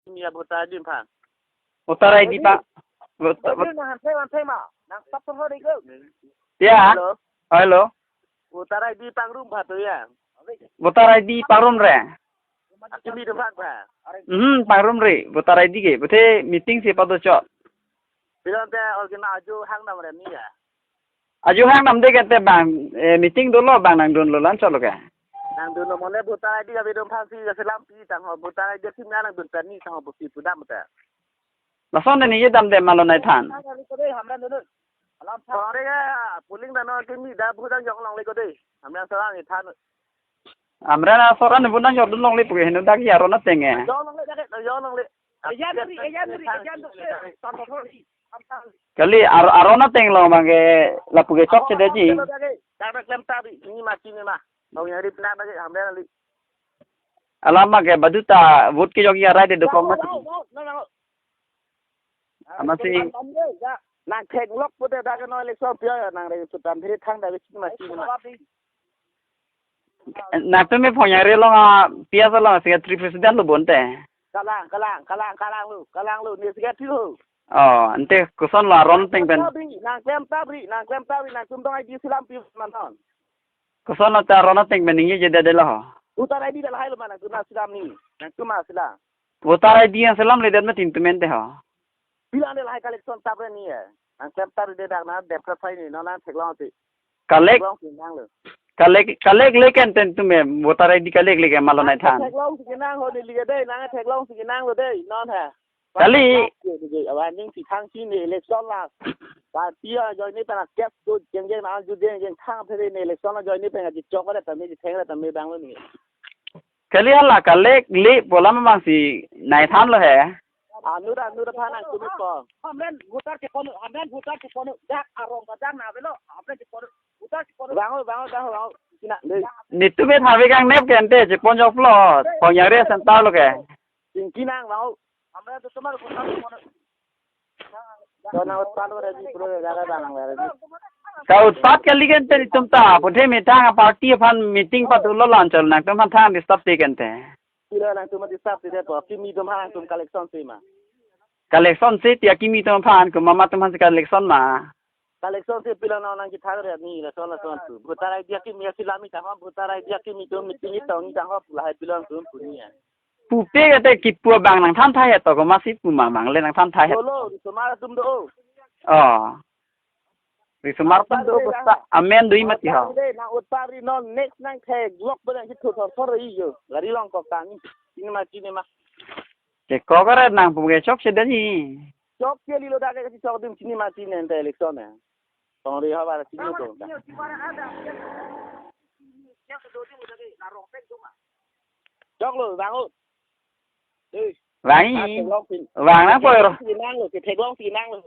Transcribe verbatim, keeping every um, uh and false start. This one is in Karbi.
Ini ya voter I D pha. Voter I D pa. Voter, voter, nang hantai hantai ma. Nang stop to hori ko. Ya. Hello. Hello. Voter I D pangrum pha to ya. Voter I D pangrum re. Akimi do pha pha. Hmm, pangrum re. Voter I D ke. Bothe meeting si pado chot. Bilang te organ ajo hang nam re ni ya. Ajo hang nam de ke te bang, eh, meeting dolo bang nangdunlo lan cholo ke. Nangdunlo mole voter I D kave dum pha si ya selam pi tang ho voter I D sim nangdun tani tang ho busi pudam te. Lason ne ye dam de ma lo nai than. Ore ya polling dano kimi da bhudang jong longle ko de. Hamra sarang ni than. Amra na soran bhudang jong dun longle pu ke heno dak ya aro na tenge. Jong longle dak jong longle. Ejan ri, ejan ri, ejan ri. Kali ar-, aro na teng lo ma ke lapu ke chokche de ji. Dak dak klem ta ri, ni ma chini ma. Bang ya ri pna dak hamra li. Alam ma ke baduta vote ke jok ya rai de dokong ma. Amatsi. Nang theklong pute dak no election pia ya nang re sutan phiri thang da wis ma si ma. Nangtum me phongyang re long a pia sa long secretary president lo bonte. Kalang, kalang, kalang, kalang lo, kalang lo, ni secretary lo. Oh, ante koson lo aron teng pen. Nang klem ta ri, nang klem ta ri, nangtum dong I D selam pi manon. Koson lo ta aron teng pen ningje de de lo. Voter I D da lahai lo ma nangtum na selam ni. Nangtum ma selam. Voter I D yang selam le det ma tin tumen te ho. Bilang de lahai collection tap re ni ya. Nang klem ta ri de dak na dep kra phai ni no nang theklong ti. Collect, theklong si nang lo. Collect, collect le ken ten tume voter I D collect le ke ma lo nai than. Theklong si nang ho ni li de nang theklong si nang lo de non ha. Kali. Awan jing si thang si ni election la. Party a join ni pen a case do jeng jeng na ju jeng jeng thang phe ni election la join ni pen a ji chok le ta mi ji theng le ta mi bang lo ni. Kali hala collect le polam bang si nai than lo he. Anur anur pha nangtum ko. Hamren voter ke kono, hamren voter ke kono, dak arong ka dak na velo, hamren ke kono, voter ke kono. Bango bango bango bango. Sina de. Nitu be thabe kang nep ke ante chepon jok plot. Phongyang re center lo ke. Singki nang bango. Hamren to tomar voter ke kono. Ka utpat kali ken te itum ta, puthe methang a party aphan meeting patulo lan chol nangtum aphan thang disturb te ken te. Pilo nangtum disturb te po, kimi tum aphan tum collection si ma. Collection si ti akimi tum aphan, ko mama tum aphan si collection ma. Collection si pilo nang nang kithak re ni la son la son tu. Voter I D akimi asi lami ta, voter I D akimi tum meeting itong itang ho pula hai pilo tum punya. Pupe kate kipu abang nangthan thai het to ko masi pu mang mang le nangthan thai het. Dolo, risomar atum do. Oh. Risomar atum do ko ta amen do imati ha. Nang utpari non next nang theklong bo nang kitu thor thor ri yo. Gari long kok tang. Sini ma sini ma. Ke kok re nang pu ke chokche de ni. Chokche lilo dak ke chok dim sini ma sini ente election e. Tong ri ha bara sini to. Chok lo, bango. Eh. Bangi. Ah, theklong si. Bang nang po ero. Theklong si nang lo, theklong si nang lo.